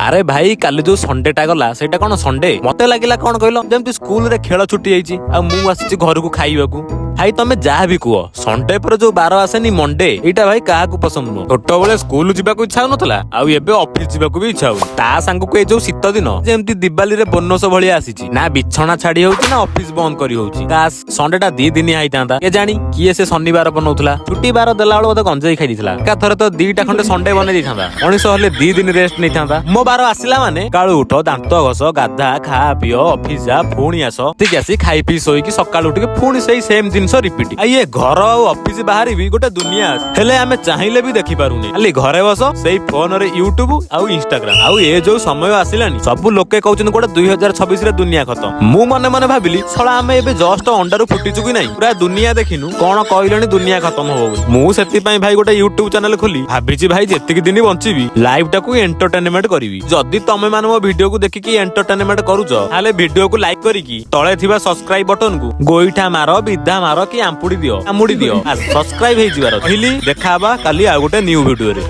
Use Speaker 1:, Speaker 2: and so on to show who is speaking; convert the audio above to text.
Speaker 1: ଆରେ ଭାଇ, କାଲି ଯୋଉ ସଣ୍ଡେ ଟା ଗଲା, ସେଇଟା କଣ ସଣ୍ଡେ? ମତେ ଲାଗିଲା କଣ କହିଲ, ଯେମିତି ସ୍କୁଲରେ ଖେଳ ଛୁଟି ହେଇଛି ଆଉ ମୁଁ ଆସିଛି ଘରକୁ ଖାଇବାକୁ। ଭାଇ, ତମେ ଯାହା ବି କୁହ, ସଣ୍ଡେ ପରେ ଯୋଉ ବାର ଆସେନି, ମଣ୍ଡେ, ଏଇଟା ଭାଇ କାହାକୁ ପସନ୍ଦ ନୁହଁ। ଛୋଟବେଳେ ସ୍କୁଲ ଯିବାକୁ ଇଚ୍ଛା ହଉନଥିଲା, ଆଉ ଏବେ ଅଫିସ ଯିବାକୁ ବି ଇଚ୍ଛା ହଉନି। ତା ସାଙ୍ଗକୁ ଏ ଯୋଉ ଶୀତ ଦିନ, ଯେମିତି ଦିବାଲିରେ ବୋନସ ଭଳିଆ ଆସିଛି। ନା ବିଛଣା ଛାଡି ହଉଛି, ନା ଅଫିସ ବନ୍ଦ କରି ହଉଛି। କାସ୍ ସଣ୍ଡେ ଟା 2 ଦିନିଆ ହେଇଥାନ୍ତା। କେ ଜାଣି କିଏ ସେ ଶନିବାର ବନଉଥିଲା। ଛୁଟି ବାର ଦେଲା ବେଳକୁ ବୋଧେ ଗଞ୍ଜେଇ ଖାଇ ଦେଇଥିଲା। ଏକାଥରେ ତ ଦିଟା ଖଣ୍ଡେ ସଣ୍ଡେ ବନେଇ ଦେଇଥାନ୍ତା। ମଣିଷ ହେଲେ 2 ଦିନ ରେଷ୍ଟ ନେଇଥାନ୍ତା। ମୋ ବାର ଆସିଲା ମାନେ ସକାଳୁ ଉଠ, ଦାନ୍ତ ଘଷ, ଗାଧା, ଖା, ପିଅ, ଅଫିସ ଯା, ପୁଣି ଆସ, ଟିକେ ଆସି ଖାଇ ପିଇ ଶୋଇକି ସକାଳୁ ଉଠିକି ପୁଣି ସେଇ ସେମ୍ ଜିନିଷ ରିପିଟ୍। ଆଉ ଇଏ ଘର ଆଉ ଅଫିସ ବାହାରିବି ଗୋଟେ ଦୁନିଆ ଅଛି, ହେଲେ ଆମେ ଚାହିଁଲେ ବି ଦେଖିପାରୁନି। ଖାଲି ଘରେ ବସ, ସେଇ ଫୋନରେ ୟୁଟ୍ୟୁବ ଆଉ ଇନଷ୍ଟାଗ୍ରାମ। ଆଉ ଏ ଯୋଉ ସମୟ ଆସିଲାଣି, ସବୁ ଲୋକେ କହୁଛନ୍ତି ଗୋଟେ 2026ରେ ଦୁନିଆ ଖତମ। ମୁଁ ମନେ ମନେ ଭାବିଲି, ଶଳା, ଆମେ ଏବେ ଜଷ୍ଟ ଅଣ୍ଡାରୁ ଫୁଟିଛୁ କି ନାହିଁ, ପୁରା ଦୁନିଆ ଦେଖିନୁ, କଣ କହିଲେଣି ଦୁନିଆ ଖତମ ହବ ବୋଲି। ମୁଁ ସେଥିପାଇଁ ଭାଇ ଗୋଟେ ୟୁଟ୍ୟୁବ ଚ୍ୟାନେଲ ଖୋଲି ଭାବିଛି, ଭାଇ, ଯେତିକି ଦିନ ବଞ୍ଚିବି, ଲାଇଫ ଟାକୁ ଏଣ୍ଟରଟେନମେଣ୍ଟ କରିବି। ଯଦି ତମେ ମାନେ ମୋ ଭିଡିଓକୁ ଦେଖିକି ଏଣ୍ଟରଟେନମେଣ୍ଟ କରୁଛ, ତାହେଲେ ଭିଡିଓକୁ ଲାଇକ୍ କରିକି ତଳେ ଥିବା ସବସ୍କ୍ରାଇବ ବଟନ କୁ ଗୋଇଠା ମାର, ବିଧା ମାର କି ଆମ୍ପୁଡି ଦିଅ, ଆମୁଡି ଦିଅ, ସବସ୍କ୍ରାଇବ ହେଇଯିବାର। କହିଲି, ଦେଖା ହବା କାଲି ଆଉ ଗୋଟେ ନ୍ୟୁ ଭିଡିଓରେ।